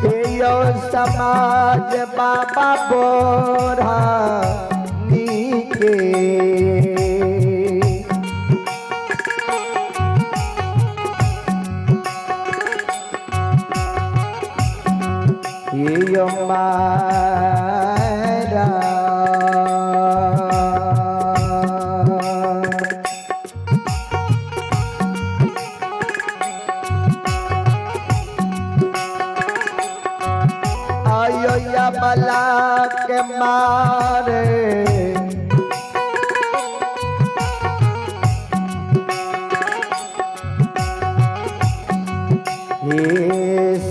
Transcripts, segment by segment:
हे यौ समाज बाबा बोरा नीके। हे यौ मारा आयो यमला के मारे। हे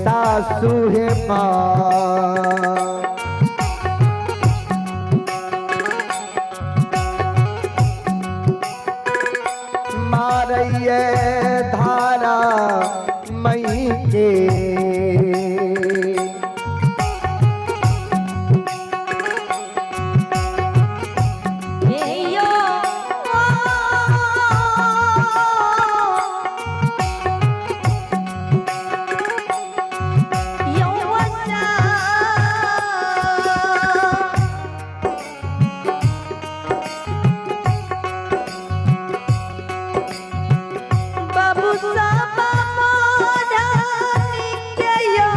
सासू हे माँ, मारैये धारा मई के। हे यो यौवना बाबू साबा मोरानी के यो।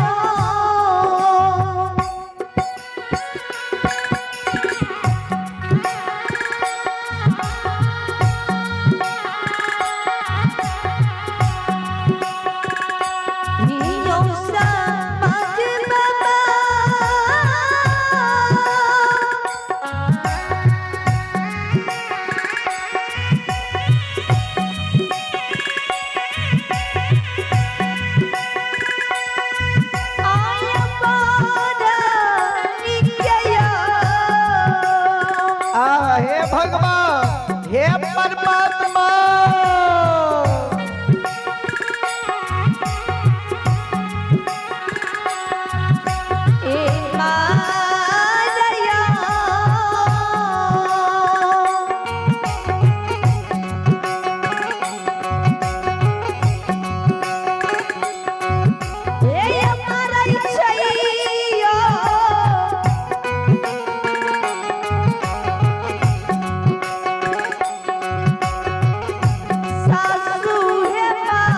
यो समाज बाबा आय मोरानी के यो। आ हे भगवान, हे परमात्मा, ए मारया ए मारै छैयो। सासू हे माँ।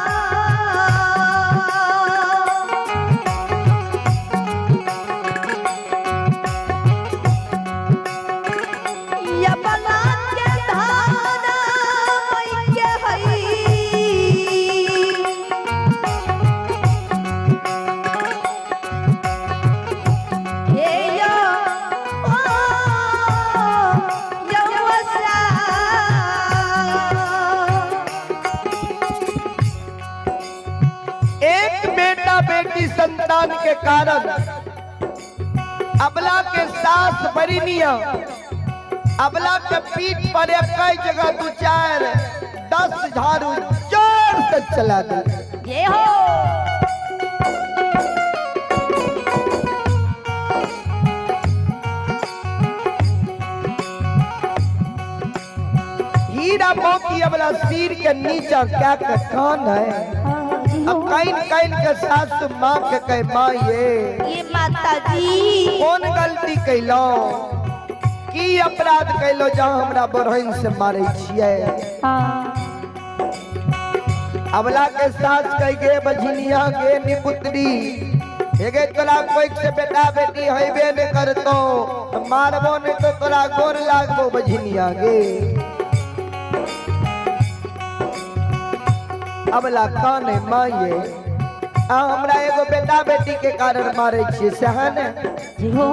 यबला के धारा मई के हई। हे यो ओ यौवसा। एक बेटा बेटी संतान के कारण अबला के सास बरिनिया अबला के पीठ पर एक कई जगह दू चार 10 झाड़ू जोर से चला दे। ये हो हीरा मोती अबला सिर के नीचा क्या के कान है। अब काइन काइन के सास माँ के कह माँ ये ये माता जी कौन गलती कैलो, की अपराध कैलो जहाँ हमरा बरहन से मारे छियै। हाँ अबला के सास कह गे बझनिया गे निपुत्री, हेगे तोरा कोई से बेटा बेटी हेबे ने करतो, मारबो ने तो तोरा गोर लागबो बझनिया गे। अबला काने माये आ हमरा एगो बेटा बेटी के कारण मारे छियै सएह ने। जी हो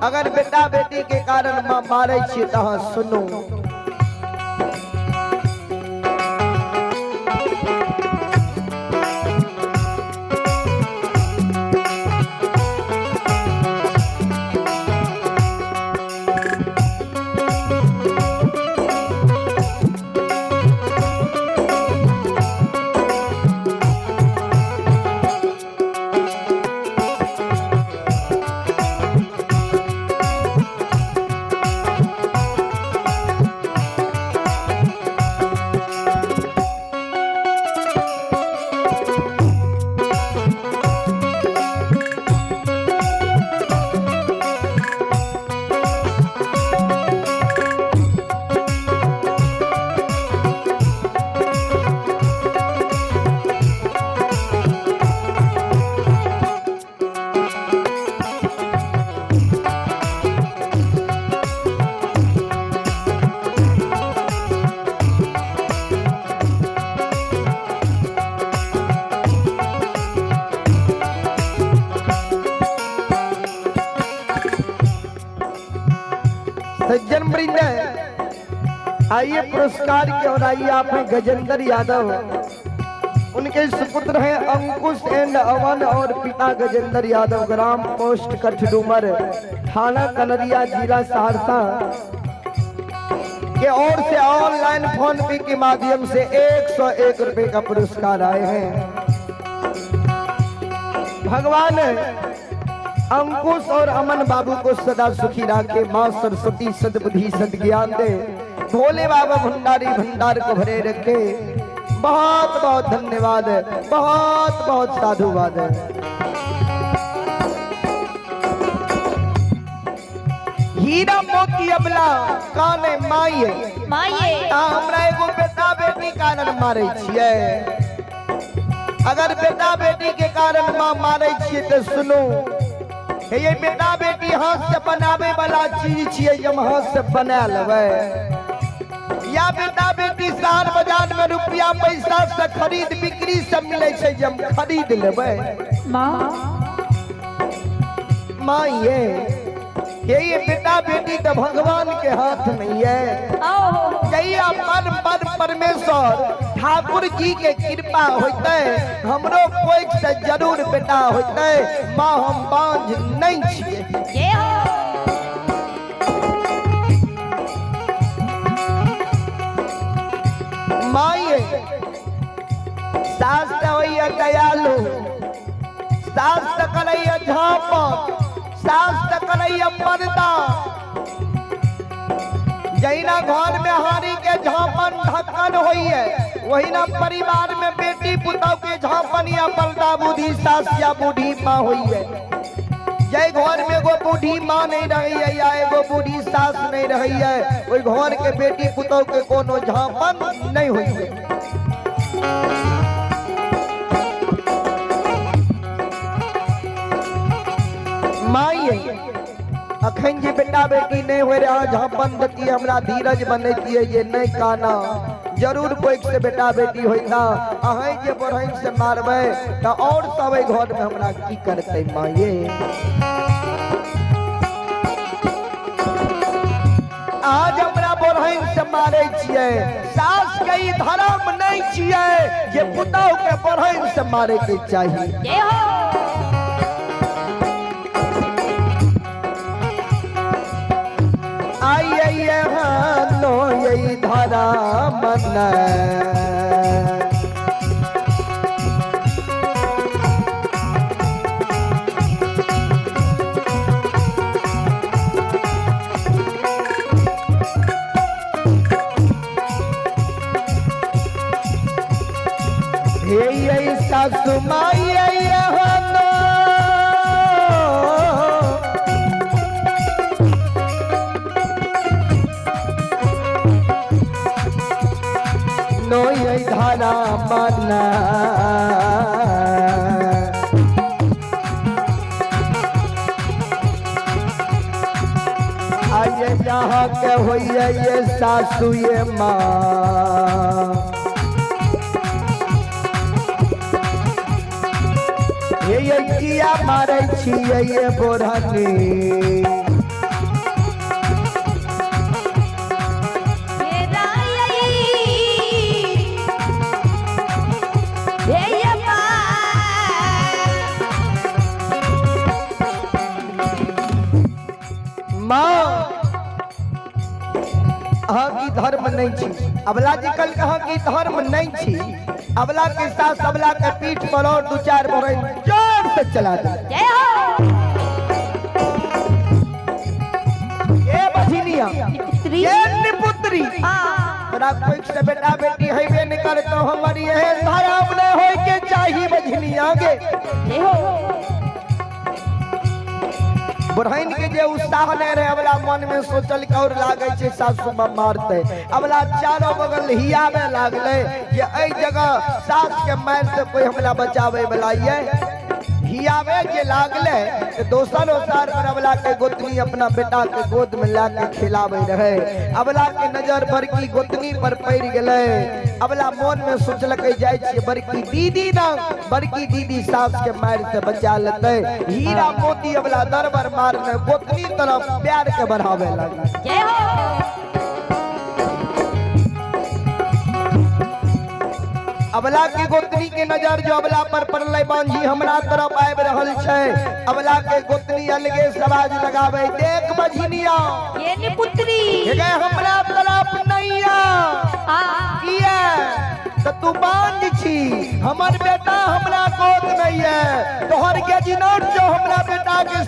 अगर बेटा बेटी के कारण माँ मारे छियै तऽ अहाँ सुनू। सज्जन वृंद आइए पुरस्कार के और आइए आप हैं गजेंद्र यादव, उनके सुपुत्र हैं अंकुश एंड अमन और पिता गजेंद्र यादव, ग्राम पोस्ट कठडूमर, थाना कनरिया, जिला सहरसा के ओर से ऑनलाइन फोन पे के माध्यम से 101 रुपए का पुरस्कार आए हैं। भगवान अंकुश और अमन बाबू को सदा सुखी रखे, माँ सरस्वती सद्बुद्धि सद्ज्ञान दे, भोले बाबा भंडारी भंडार को भरे रखे। बहुत बहुत धन्यवाद, बहुत बहुत साधुवाद है। हीरा मोती अबला काने माये माये हमरा एगो बेटा बेटी कारण मारे छियै। अगर बेटा बेटी के कारण माँ मारे छियै तो सुनो, ये बेटा बेटी हाथ से बनावे वाला चीज छियै, हम हाथ से बना लेबै। या बेटा बेटी शहर बाजार में रुपया पैसा से खरीद बिक्री से मिले छै, हम खरीद लेबै। माँ ये बेटा बेटी तो भगवान के हाथ में है। जहिया पर पर परमेश्वर ठाकुर जी के कृपा होते हमरो कोई से जरूर बेटा होते। माँ हम बांझ नहीं छियै। माँ ये सास तो होइए दयालु, सास तो करैया झापक, सास तो करैया पर्दा। जहिना घर में हारी के झापन ढक्कन होइए, वही ना परिवार में बेटी पुतहु के झापन या पर्दा बूढ़ी सास या बूढ़ी माँ होइए। जय घर में एगो बूढ़ी माँ नहीं रही है या एगो बूढ़ी सास नहीं रही है, ओहि घर के बेटी पुतहु के कोनो झापन नहीं होइए। माँ अखन जे बेटा बेटी नहीं हो रहा झापन देती हमरा धीरज बनैतियै जे नहीं काना, जरूर कोई से बेटा बेटी होता। अहें जे बढ़ैन से मारबै तो और सब घर में हमरा की करतै। माँ ये आज हमरा बढ़ैन से मारै छियै, सास के ई धर्म नहीं छियै जे पुतहु के बढ़ैन से मारे के चाही। आइए हाँ नो यही धारा मन हे यही सासु माई धारा मना आइए जहाँ के होइए ये सासू ये माँ, ये किया मारै छियै ये बोरहनी। माँ अहाँ की धर्म नहीं छी, अबला जी कल कहाँ की धर्म नहीं छी। अबला के साथ अबला के पीठ पर और दो चार बोरे जोर से चला दे। ये बझिनिया ये निपुत्री तोरा कोई से बेटा बेटी हेबे नहीं करे तो हमारी ये धर्म नहीं होय के चाही। बझिनिया गे बुढ़ैन के जे उत्साह नहीं रहे, अबला मन में सोचल के और लागे छै सासु माँ मारते। अबला चारों बगल हियावे लागले जे एहि जगह सास के मार से कोई हमला बचावे वाला ये। हियावे जे लागले ते दोसर ओसार पर अबला के गोतनी अपना बेटा के गोद में ला के खिलावे रहे। अबला के नजर बड़की गोतनी पर पड़ गेले। अबला मन में सोचलकै जाय छियै बड़की दीदी ना, बड़की दीदी सास के मार से बचा लेतै। हीरा मोती अबला दरबर मारने गोतनी तरफ प्यार के बढ़ावे लगल। जय हो। अबला के गोतनी के नजर जो अबला पर पड़लै, बांझी हमरा तरफ आबि रहल छै। अबला के गोतनी अलगे सवाज लगावे, देख बझिनिया ये नी पुत्री हे गए हमरा तरफ नहीं आ, किया त तू बांझ छी, हमर बेटा हमरा गोद में ये, तोहर के जिनोट जो हमरा बेटा के